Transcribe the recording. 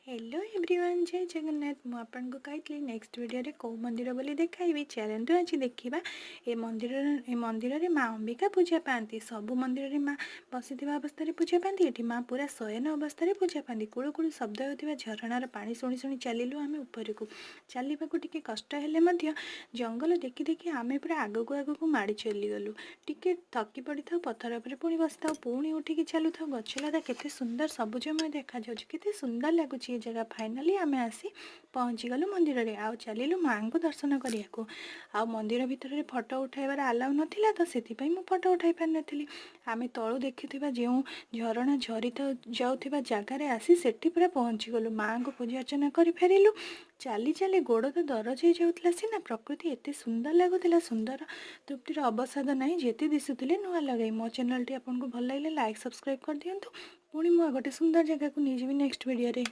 Hello everyone, ଜୟ ଜଗନ୍ନାଥ। ମୁଁ ଆପଣଙ୍କୁ କହିଥିଲି ନେକ୍ସଟ ଭିଡ଼ିଓରେ କେଉଁ ମନ୍ଦିର ବୋଲି ଦେଖାଇବି। ଚାଲନ୍ତୁ ଆଜି ଦେଖିବା ଏ ମନ୍ଦିରର। ଏ ମନ୍ଦିରରେ ମା ଅମ୍ବିକା ପୂଜା ପାଆନ୍ତି। ସବୁ ମନ୍ଦିରରେ ମା ବସିଥିବା ଅବସ୍ଥାରେ ପୂଜା ପାଆନ୍ତି, ଏଠି ମା ପୁରା ଶୟନ ଅବସ୍ଥାରେ ପୂଜା ପାଆନ୍ତି। କୁଳୁ କୁଳୁ ଶବ୍ଦ ହେଉଥିବା ଝରଣାର ପାଣି ଶୁଣି ଶୁଣି ଚାଲିଲୁ ଆମେ ଉପରକୁ। ଚାଲିବାକୁ ଟିକେ କଷ୍ଟ ହେଲେ ମଧ୍ୟ ଜଙ୍ଗଲ ଦେଖି ଦେଖି ଆମେ ପୁରା ଆଗକୁ ଆଗକୁ ମାଡ଼ି ଚାଲିଗଲୁ। ଟିକେ ଥକି ପଡ଼ିଥାଉ, ପଥର ଉପରେ ପୁଣି ବସିଥାଉ, ପୁଣି ଉଠିକି ଚାଲୁଥାଉ। ଗଛଲତା କେତେ ସୁନ୍ଦର ସବୁଜମୟ ଦେଖାଯାଉଛି, କେତେ ସୁନ୍ଦର ଲାଗୁଛି ଏ ଜାଗା। ଫାଇନାଲି ଆମେ ଆସି ପହଞ୍ଚିଗଲୁ ମନ୍ଦିରରେ ଆଉ ଚାଲିଲୁ ମାଆଙ୍କୁ ଦର୍ଶନ କରିବାକୁ। ଆଉ ମନ୍ଦିର ଭିତରେ ଫଟୋ ଉଠାଇବାର ଆଲାଉ ନଥିଲା ତ, ସେଥିପାଇଁ ମୁଁ ଫଟୋ ଉଠାଇ ପାରିନଥିଲି। ଆମେ ତଳୁ ଦେଖିଥିବା ଯେଉଁ ଝରଣା ଝରି ଯାଉଥିବା ଜାଗାରେ ଆସି ସେଠି ପୁରା ପହଞ୍ଚିଗଲୁ। ମାଆଙ୍କୁ ପୂଜା ଅର୍ଚ୍ଚନା କରି ଫେରିଲୁ। ଚାଲି ଚାଲି ଗୋଡ଼ ତ ଦରଜ ହେଇଯାଉଥିଲା ସିନା, ପ୍ରକୃତି ଏତେ ସୁନ୍ଦର ଲାଗୁଥିଲା। ସୁନ୍ଦର ତୃପ୍ତିର ଅବସାଦ ନାହିଁ, ଯେତେ ଦିଶୁଥିଲେ ନୂଆ ଲଗାଇ। ମୋ ଚ୍ୟାନେଲଟି ଆପଣଙ୍କୁ ଭଲ ଲାଗିଲେ ଲାଇକ୍, ସବସ୍କ୍ରାଇବ୍ କରିଦିଅନ୍ତୁ। ପୁଣି ମୁଁ ଆଉ ଗୋଟେ ସୁନ୍ଦର ଜାଗାକୁ ନେଇଯିବି ନେକ୍ସଟ ଭିଡ଼ିଓରେ।